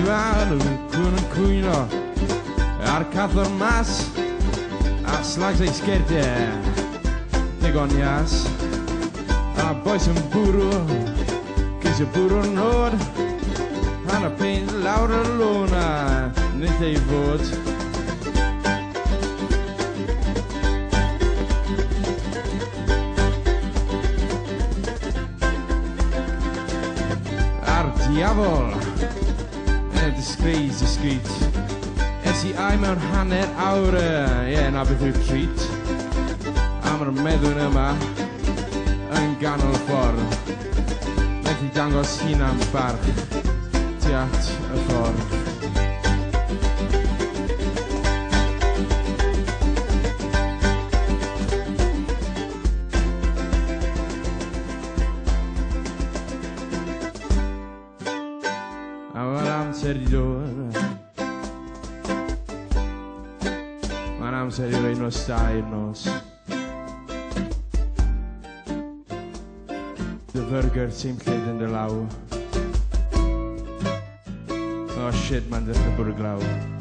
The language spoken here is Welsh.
Ifa cwn yn cwyno a'r cathod mas a slags ei sgerdiau digon ias a boys yn bwrw ceisio bwrw'r nod hanner peint lawr y lôn a nid ei fod. A'r diafol yn y disgrace discreet. Es i ai mewn hanner awr, ie, yeah, na beth yw'r treat. Am yr meddwyn yma yn ganol y ffordd. Methu dangos hunan barch tu at y ffordd. A mae'r amser i dod. Mae'n amser i roi nos da i'r nos. Dy fyrgyr teimllyd yn dy law. Oh shit, mae'n dechrau bwrw glaw.